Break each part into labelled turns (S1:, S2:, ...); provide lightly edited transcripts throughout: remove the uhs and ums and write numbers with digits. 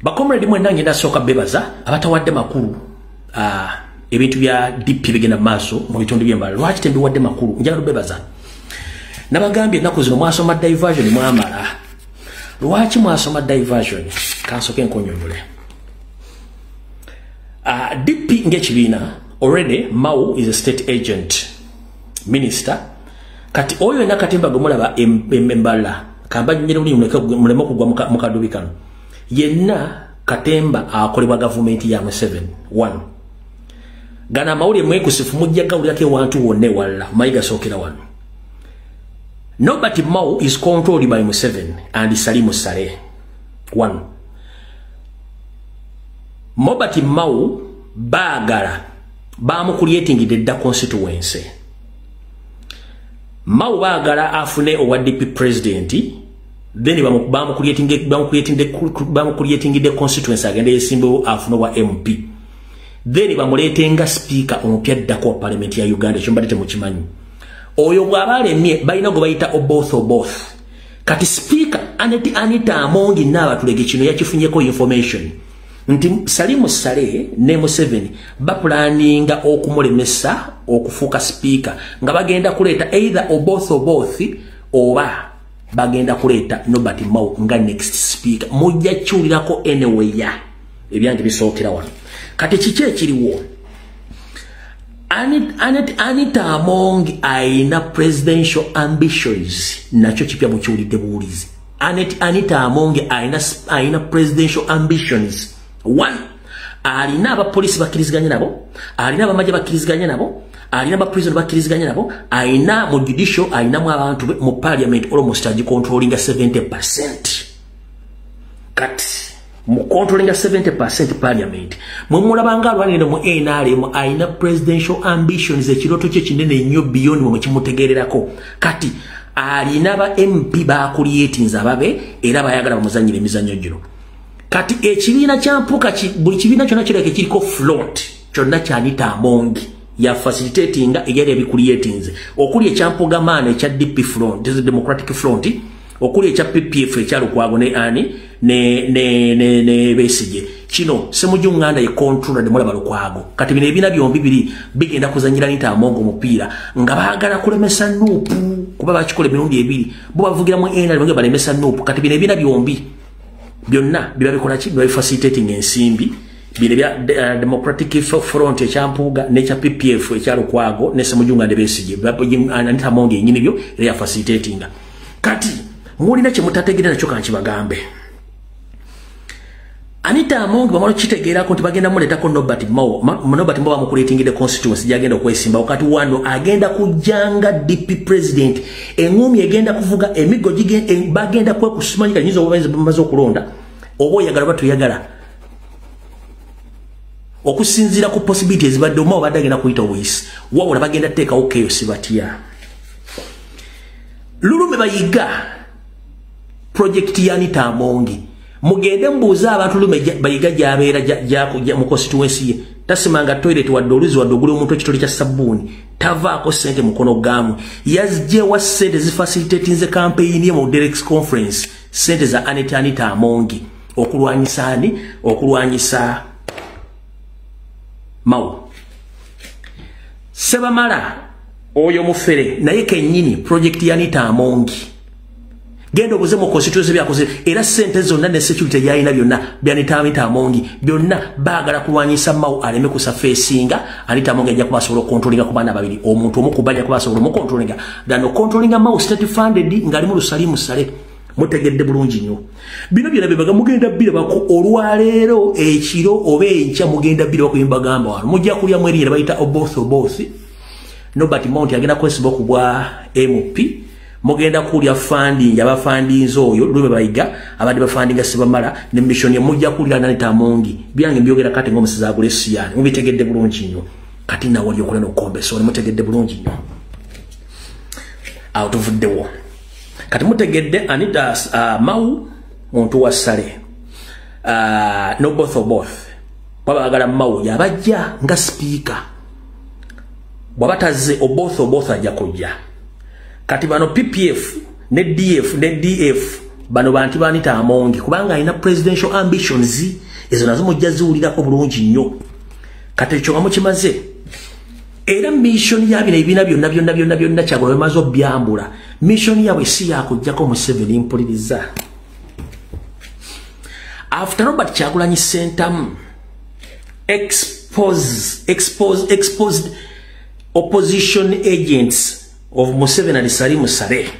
S1: Ba comrade mwenna, ngenda sooka bebaza abatawadde makulu ebintu bya DP bigenda maaso mu bitundu by'embala. Lwaki tembiwadde makulu? Njagala bebaza. Nabagambye ennaku zino mwasoma diversion, mwamala. Lwaki mwasoma diversion? Kansooke nkunyonyole. DP ng'ekibiina, already Mao is a state agent minister. Kati oyo yenna katemba gwe mulaba embala, kambanyonyere buli muleme okugwa mu kadubi kano, yenna katemba akolebwa gavumenti ya Museveni. One, gana amawulire mwekusifu mujja gawulirako ewantu wonna ewalala, mayi gasookera wano. Norbert Mao is controlled by Museveni and Salimu Saleh. One, Norbert Mao baagala bamucreatingidde dda constituency. Mao baagala afune owa DP president, then bamucreatingidde constituency, agende yesimbewo afune owa MP, then bamuleetenga speaker omupya ddako wa parliament ya Uganda. Ekyo mbadde temukimanyi. Oyo bw'aba alemye, balina gwe bayita Oboth Oboth. Kati Speaker Anet Anita Among Nnaabatulege kino yakifunyeko information nti Salimu Saleh ne Museveni baplanninga okumulemesa okufuuka speaker, nga bagenda kuleeta either Oboth Oboth oba bagenda kuleeta Norbert Mao nga next speaker. Mujja kiwulirako anyway, ebyange bisookera wano. Kati kiki ekiriwo? Anita Among ayina presidential ambitions. Nakyo kipya, mukiwulidde buwulizi. Anita Among ayina presidential ambitions. One, alina abapoliisi bakkiriziganya nabo, alina abamagye bakkiriziganya nabo, alina abaprison bakkiriziganya nabo, alina mu judicial, alinamu abantu be mu parliament, almost agicontrollinga 70%. Kati mu controllinga 70% parliament, mwe mulabanga alwanire mu NRM, alina presidential ambitions. Ekirooto kye kinene nnyo beyond mwe kimutegererako. Kati alina ba MP bacreatinze ababe era bayagala bamuzanyira emizannyo gino. Kati ekibiina kya Mpuka, buli kibiina kyonna kireke kiriko front, kyonna kya Anita Among ya facilitatinga eyali ebicreatinze, okuli ekya Mpugamaana ekya DP front, this is Democratic Front, okuli ekya PPF ekya Lukwago ne ani ne Besigye. Kino Ssemujju Nganda ye controller de mulaba Lukwago. Kati bino ebiina byombi biri bigenda kuzanyira Anita Among omupiira nga baagala kulemesa NUP, kuba bakikola emirundi ebiri, bo bavugira mu NRM nga balemesa NUP. Kati bino ebiina byombi byonna biba bikola ki? Biba facilitating ensimbi. Bino bya Democratic Front ekya Mpuuga n'ekya PPF ekya Lukwago ne Ssemujju Nganda Besigye, Anita Among yennyini byo era ya facilitatinga. Kati mulina kye mutategeera, nakyo kankibagambe. Anita Among bamala kitegeerako nti bagenda muleetako Norbert Mao. Norbert Mao bamucreatingidde constituency gyagenda okwesimbawo. Kati wano agenda kujjanga DP president, eŋŋumi egenda kuvuga emiggo, bagenda kwekusimanyika nyinza oba bamaze okulonda, oba oyagala oba toyagala. Okusinziira ku possibility ezibadde, Mao badde agenda kuyita obuyisi, wabula bagenda kuteekawo chaos. Batya? Lulume Bayiga project ya Anita Among. Mugende mbuuze abantu Lume Bayiga gy'abeera mu constituency ye. Tasimanga toilet wadde oluzi wadde ogula omuntu ekitole kya sabbuuni. Tavaako ssente mukono gamu. Yazgyewa ssente zifacilitatinze campaign ye mu Derex conference, ssente za Anita Among okulwanyisa ani? Okulwanyisa Mao. Sebamala oyo mufere naye kennyini project ya Anita Among. Genda obuze mu constituency byakoze, era ssente zonna ne security yalina byonna bya Anita Among. Byonna baagala kulwanyisa Mao aleme kusurfacinga. Anita Among ajja kuba asobola okucontrollinga ku baana babiri, omuntu omu ku bajja kuba asobola omucontrollinga than ocontrollinga Mao state funded ng'ali mu Lusalimu Saleh. Mutegedde bulungi nnyo. Bino byonna byebaga mugenda birabako olwaleero ekiro oba enkya, mugenda birabako. Mbagamba wano mujja kulyamu erinnya bayita Oboth Oboth. Norbert Mao agenda kwesiba ku bwa MP. Mugenda kulya funding abafundinze oyo Lube Bayiga, abadde bafundinga Sebamala ne mission ye. Mujja kulya Anita Among. Byange mbyogera kati ng'omusizi agula esiyani. Mubitegedde bulungi nnyo. Kati nawe oli okola n'okukombesa oli, mutegedde bulungi nnyo. Awo tuvuddewo. Kati mutegedde Anita Mao muntu wa Saleh, Oboth Oboth bwaba Mao yabajja nga speaker, bwaba tazze, Oboth Oboth ajja kujja. Kati bano PPF ne DF ne DF Bano bantu ba Anita Among kubanga alina presidential ambitions ezo nazo mujja ziwulirako bulungi nnyo. Kati ekyo nga mukimaze, era mission ya bino ebibiina byonna byonna byonna byonna Kyagulanyi bamaze obyambula, mission yaabwe si yakuggyako Museveni. Mpuliriza, after Robert Kyagulanyi Ssentamu exposed opposition agents of Museveni and Salim Saleh,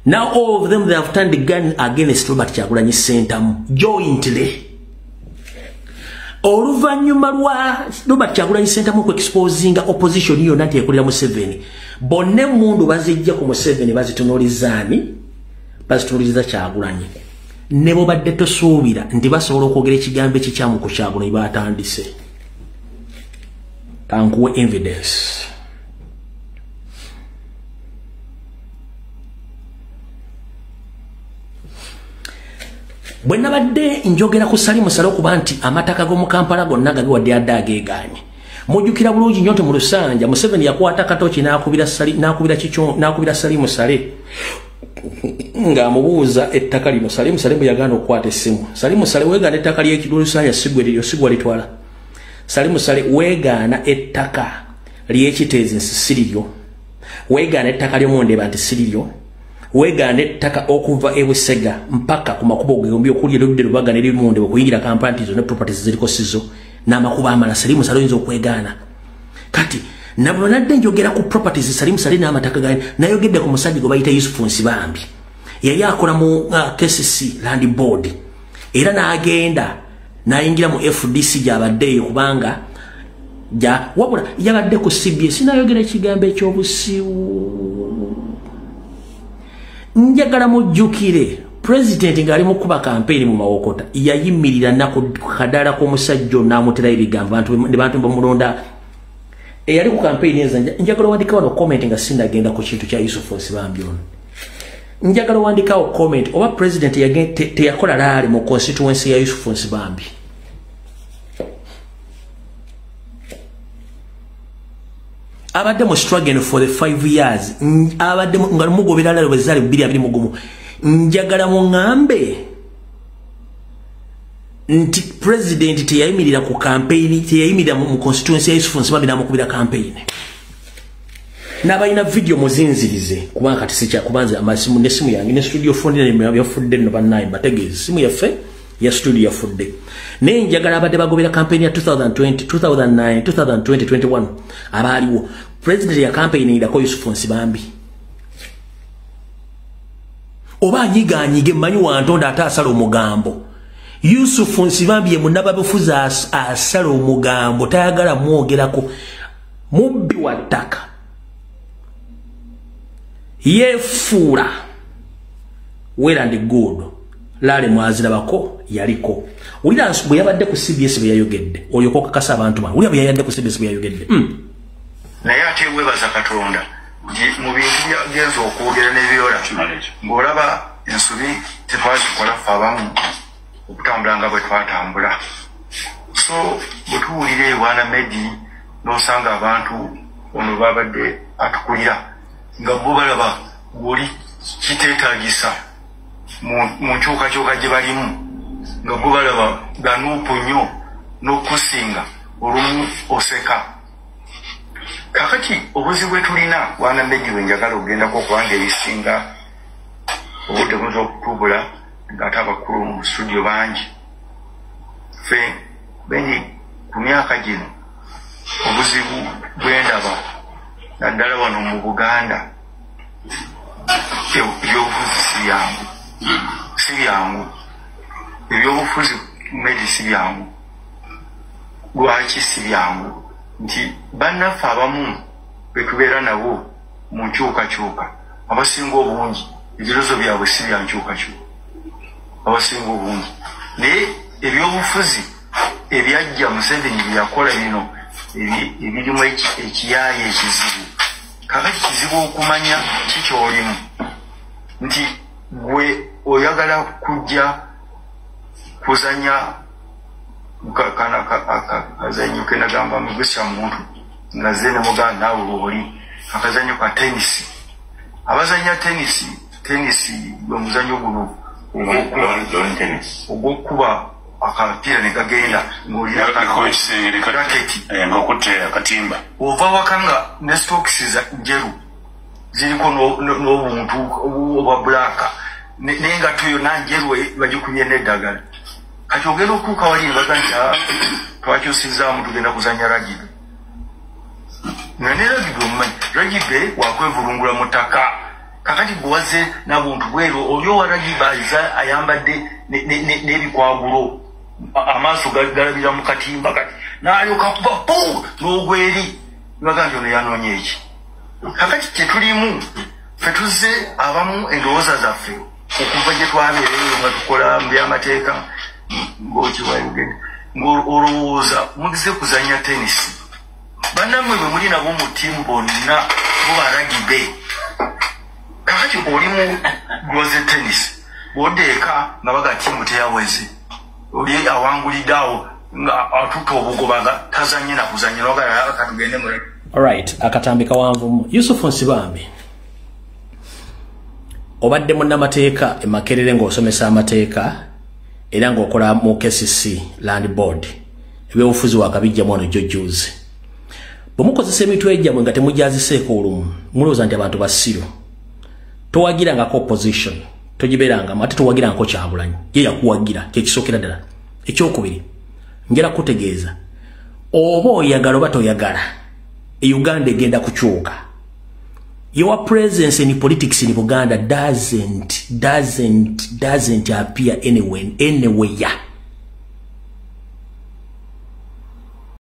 S1: now all of them, they have turned the gun against Robert Kyagulanyi Ssentamu jointly. Oluvannyuma lwa Robert Kyagulanyi Ssentamu ku exposinga opposition yonna nti ekolera Museveni, bonna emmundu bazijja ku Museveni bazitunuulizaani? Bazitunuuliza Kyagulanyi. Ne bobadde tosuubira nti basobola okwogera ekigambo ekikyamu ku Kyagulanyi, batandise. Kankuwe evidence. Bwe nabadde njogera ku Salim Saleh okuba nti amataka g'omu Kampala gonna gabi wadde adde ageegaanye, mujjukira bulungi nnyo nti mu Lusanja Museveni yakwata katoki n'akubira Salim Saleh ng'amubuuza ettaka lino. Salim Saleh bwe yagaana okukwata essimu, Salim Saleh weegaana ettaka ly'Ekilusanja sigwe sigwa litwala. Salim Saleh weegaana ettaka ly'Ekiteezi nsi siriryo, weegaana ettaka ly'Omundeba nti siriryo, weegaana ettaka okuva e Busega mpaka ku makubo gombi okuli erudde Lubaga n'erimunde okuyingira Kampala nti zonna properties ziriko sizo n'amakubo amala. Salim Saleh oyinza okwegaana. Kati nabonadde njogera ku properties Salim Saleh n'amataka gani, nayogedde ku musajja gwe bayita Yusufu Nsibambi, yali akola mu KCC Land Board, era n'agenda n'ayingira mu FDC gy'abadde eyo kubanga ja wabula yabadde ku CBS. Nayogera ekigambo ekyobusiwu. Njagala mujjukire president ng'ali mu kuba campaign mu Mawokota yayimirira naku kadaala k'omusajja n'amutera ebigambo, abantu ne bantu bamulonda eyali ku campaign enza. Njagala wandikawo no comment nga sindagenda ku kintu kya Yusufu Nsibambi ono. Njagala wandikawo comment oba president teyakola rally mu constituency ya Yusufu Nsibambi. Abadde mu struggle for the 5 years, abadde nga mugobera rally bwe zaali 2021. Njagala muŋŋambe nti president teyayimirira ku campaign, teyayimirira mu constituency ya Yusufu Nsibambi n'amukubira campaign. N'abalina video muzinzirize, kubanga kati sikya kubanza amasimu n'essimu yange ne studio phone yafudde nno. Bannaye mbategeeze, simu yaffe ya studio yafudde. Naye njagala abadde bagobera campaign ya 2020, 2009, 2020, 21 abaaliwo, president ya campaign irako Yusufu Nsibambi oba anyigaanyige mmanyi wantonda ate asala omugambo. Yusufu Nsibambi ye munnababufuzi asala omugambo, tayagala mwogerako, mubbi wa ttaka, yeefuula well and good. Rally mwazirabako yaliko. Wulira bwe yabadde ku CBS bwe yayogedde, olyoka okakasa abantu bano. Wulira bwe yayadde ku CBS bwe yayogedde.
S2: Naye ate weebaza Katonda nti mu bintu byenza okwogera n'ebyola ng'olaba ensobi tetwazikola ffe abamu okutambula nga bwe twatambula. So bwe tuwulira ewaana Medi n'osanga abantu ono babadde atukulira nga bo balaba gwoli kiteetaagisa mu nkyukakyuka gye balimu, nga bo balaba ganuupu nnyo n'okusinga olumu oseka. Kakati obuzibu bwe tulina bwana Medi we njagala okugendako okubanga ebisinga obudde buyinza okutubula ng'ate abakulu mu studio bangi. Ffe benyi ku myaka gino obuzibu bwendaba naddala wano mu Buganda ebyobufuzi si byangu, si byangu. Ebyobufuzi Medi si byangu. Lwaki si byangu? Nti bannaffe abamu betubeera nabo mu nkyukakyuka abasinga obungi ebirozo byabwe si bya nkyukakyuka abasinga obungi. Naye ebyobufuzi ebyajja Museveni bye yakola bino ebirimu ekiyaaye ekizibu. Kakati kizibu okumanya kikyolimu nti gwe oyagala kujja kuzanya akazanyo ke nagamba mugusya muntu nga ze ne muganda naawe bw'oli akazanyo ka tenisi. Abazanya tenisi Tenisi gwe muzannyo guno ogw'okuba akapiira ne gagenda ng'olina raketi,
S3: ng'okutte akatimba.
S2: Ova waka nga ne stokisi njeru, ziriko n'obuntu obwa black, n'engatto yonna njeru, bagikubye n'eddagala. Kati ogenda okuuka wali ne baga nti, "Ah, twakyusizaamu, tugenda kuzanya rugby." Nga ne rugby omumanyi, rugby wakwevulungula mu ttaka. Kakati gwe wazze nabuntu bweru, oli owa rugby aza ayambadde n'ebikwagulo, amaaso galabira mu katimba. Kati n'alyoka kuba pu n'ogweri, baga nti ono yanoonya eki. Kakati kyetulimu ffe, tuzze abamu endowooza zaffe okuva gye twabeereyo nga tukola mu byamateeka ng'okiwayogedde, ng'olowooza mugize kuzanya tenisi. Bannammwe bwe muli nabo mu ttiimu bonna bo ba rugby. Kakati oli mu gwoze tenisi, bw'odda eka nga baga ttiimu teyaweze, oli awangulidde awo nga atutta obugoba nga tazanye nakuzanya, nogala katugende mu
S1: Alright, akatambi kawanvu. Yusufu Nsibambi, obadde munnamateeka e Makerere ng'osomesa amateeka era ng'okola mu KCC Land Board. Ebyobufuzi wakabijjamu wano jjo juzi. Bwe mukozesa emitwe gyammwe nga temugyaziseeko olumu, mulowooza nti abantu basiru. Towagirangako opposition, togibeerangamu, ate towagirangako Kyagulanyi ye yakuwagira, kyekisookera ddala. Ekyokubiri, njala kutegeeza, oba oyagala oba toyagala, e Uganda egenda kukyuka. Your presence in politics in Buganda doesn't appear anywhere, anywhere.